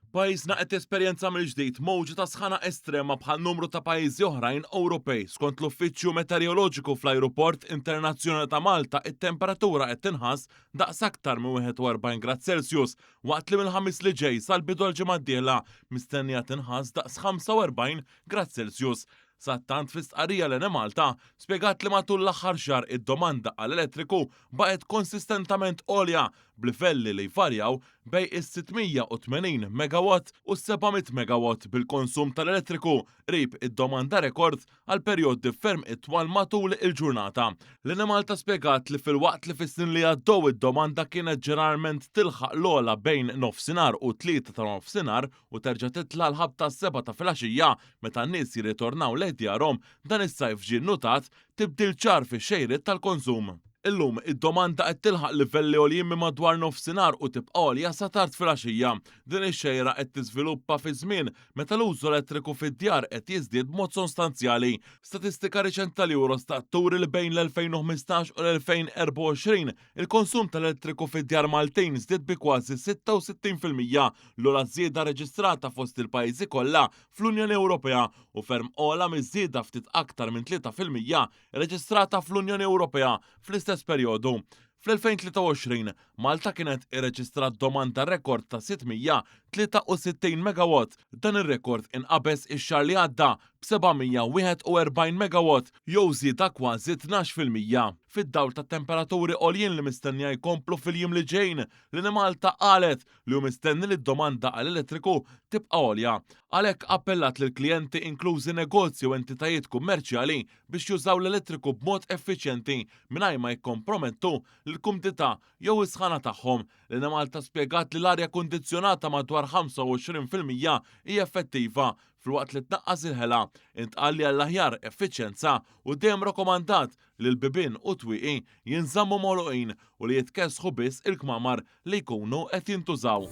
Pajjiżna qed jesperjenza mill-ġdid mowġa ta' sħana estrema bħal numru ta' pajjiżi oħrajn Ewropej. Skont l-Uffiċċju Meteoroloġiku fl-Ajruport Internazzjonali ta' Malta, it-temperatura qed tinħass daqs aktar minn 41 grad Celsius, waqt li mill-Ħamis li ġej sal-bidu tal-ġimgħa d-dieħla mistennija tinħass daqs 45 grad Celsius. Sattant fi stqarrija l-Enemalta spjegat li matul l-aħħar xahar id-domanda għall-elettriku baqgħet konsistentament għolja b'livelli li jvarjaw bejn is-680 megawatt u s-700 megawatt bil-konsum tal-elettriku qrib id-domanda rekord għal perjodi ferm itwal matul il-ġurnata. L-Enemalta spjegat li filwaqt li fis-snin li għaddew id-domanda kienet ġeneralment tilħaq l-ogħla bejn nofsinhar u t-tlieta ta' nofsinhar u terġa' titla' l-ħabta s-sebgħa ta' filgħaxija meta n-nies jirritornaw lejn djarhom, dan is-sajf ġie nnutat tibdil ċar fix-xejriet tal-konsum. Illum, id-domanda qed tilħaq livelli għoljin minn madwar nofsinhar u tibqa' għolja sa tard filgħaxija. Din ix-xejra qed tiżviluppa fi żmien meta l-użu elettriku fid-djar qed jiżdied b'mod sostanzjali. Statistika riċenti tal-Eurostat turi li bejn l-2015 u l-2024, il-konsum tal-elettriku fid-djar Maltin żdied bi kważi 66%, l-ogħla żieda reġistrata fost il-pajjiżi kollha fl-Unjoni Ewropea u ferm ogħla miż-żieda ftit aktar minn 3% irreġistrata fl-Unjoni Ewropea fl-istess perjodu. Fl-2023, Malta kienet irreġistrat domanda rekord ta' 663 megawatt. Dan ir-rekord inqabeż ix-xahar li għadda b'741 megawatt jew żieda kważi 12%. Fid-dawl tat-temperaturi għoljin li mistennija jkomplu fil-jiem li ġejjin, l-Enemalta qalet li hu mistenni li d-domanda għall-elettriku tibqa' għolja. Għalhekk appellat lill-klijenti inklużi negozji u entitajiet kummerċjali biex jużaw l-elettriku b'mod effiċjenti mingħajr ma jikkompromettu l-kumdità jew is-sħana tagħhom. L-Enemalta spjegat li l-arja kundizzjonata madwar 25% hija effettiva filwaqt li tnaqqas il-ħela. Intqal li għall-aħjar effiċjenza hu dejjem rakkomandat li l-bibien u t-twieqi jinżammu magħluqin u li jitkessħu biss il-kmamar li jkunu qed jintużaw.